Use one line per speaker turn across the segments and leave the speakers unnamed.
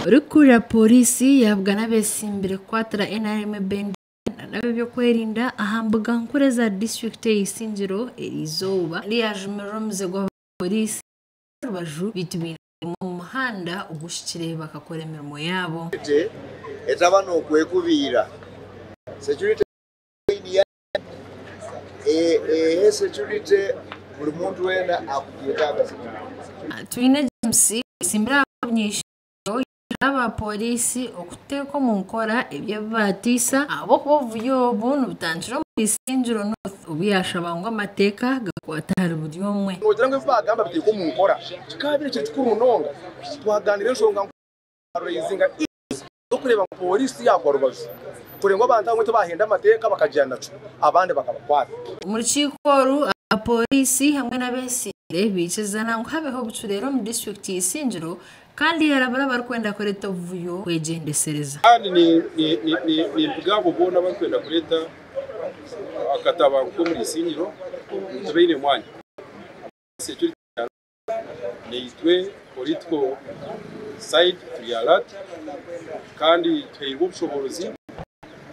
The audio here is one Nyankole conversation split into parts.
Orikukurira Pooriisi yaabugana abetsimbire kukwatira NRM ebendera nana ab'ebyokwerinda aha mbuga nkuru eza disiturikiti eya Isingiro eriizooba kandi yaajumirira omuze gw'aba pooriisi aha rubaju beitu baine kuguma omu muhanda oguhikire bakakora emirimo yaabo.
Etaba n'okwekubiira. Security ehe security buri muntu weena akugyetaaga security.
Twine James atsimbire aha bw'obuny'eishengyero yaashaba aba pooriisi okuteeka omu nkora ebyo ebi baatiisa ahabw'okuba obuvuyo obu nibutandikira omuri Isingiro North obu yaashaba ngu amateeka gakwate ahari buri omwe.
Noogira ngu ebi baagamba biteekwe omu nkora kikaabaire kiri kikuru munonga twagaaniira enshonga nkuru twaraizinga issues z'okureeba ngu pooriisi tiyaagwa rubaju kureba ngu abantu abamwe tibaahenda amateeka bakagira nakyo abandi bakabakwata.
Omu rukiiko oru, aba pooriisi hamwe n'abeesiimire baikirizana ngu habeho obucureera omu disiturikiti ya Isingiro kandi yarabura abarikwenda kureeta obuvuyo kwegyendesereza.
Kandi nimpiga abo boona abarikwenda kureeta akatabanguko omuri Isingiro ngu tibaine mwanya. Security Naitwe political side turi alert kandi tuhairwe obushoboorozi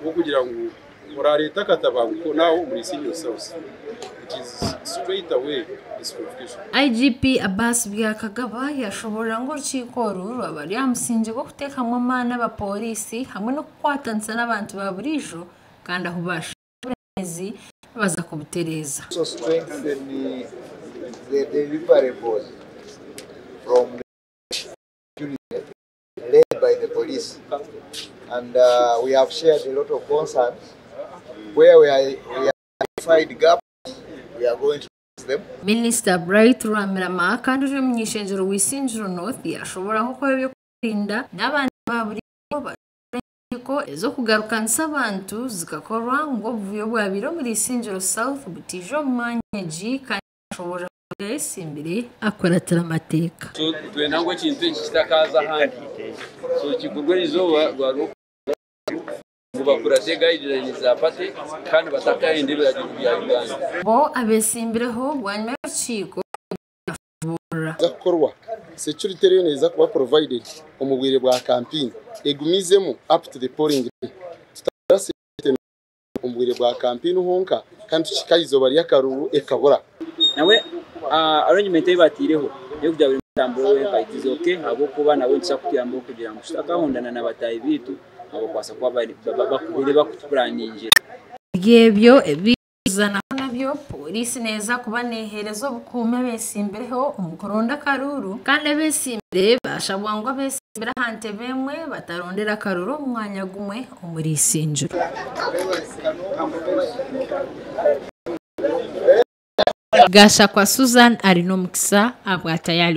bw'okugira ngu orareeta akatabanguko naawe omuri Isingiro South it is straight away disqualification.
IGP Abbas Byakagaba yashoborora ngu orukiiko oru rwaba ruri aha musingye gw'okuteekamu amaani aba pooriisi hamwe n'okukwatanisa n'abantu ba buriijo kandi ahu baashanga oburemeezi baza kubutereeza.
Also strengthen the deliverables from the security led by the police and we have shared a lot of concerns where we are we identified gaps we are going to fix them.
Minisita Bright Rwamirama kandi ori omuny'eishengyero wa Isingiro North yashoboraho oku ebyokwerinda n'abantu ba buriijo bari Entegeko ez'okugarukanisa abantu zikakorwa ngu obuvuyo obwabaire omuri Isingiro South butaija omu mwanya egi kandi ashoboorora ngu buri ayesimbire akuratire amateeka.
So nitwenda ngu ekintu eki kitakaaza ahandi. So kikorwe erizooba ngu bakurate guidelines za party kandi batakahenda ebiragiro bya Uganda.
Bo abesimbireho bwanyima y'orukiiko
Za kukorwa, security eriyo neeza kuba provided omu bwire bwa campaign egumizemu up to the polling day. Tutagira security nungi omu bwire bwa campaign honka kandi tukihika aha izooba ry'akaruuru ekabura.
Nabwe arrangement ei bataireho ey'okugira buri mutambure wenka it is okay ahabw'okuba nabwe nikiza kutuyambaho kugira ngu tutakahondana na bataahi baitu abakubaasa kuba babaire bakutupuraningira.
Eby'ebyo ebi Kuzanaho nabyo, pooriisi neeza kuba neeheereza obukuumi abeetsimbireho omu kuronda akaruuru kandi abeetsimbire baashabwa ngu abeetsimbire aha ntebe emwe batarondera akaruuru omu mwanya gumwe omuri Isingiro. Gashakwa Susan Arinomukisa ahabwa Tayari.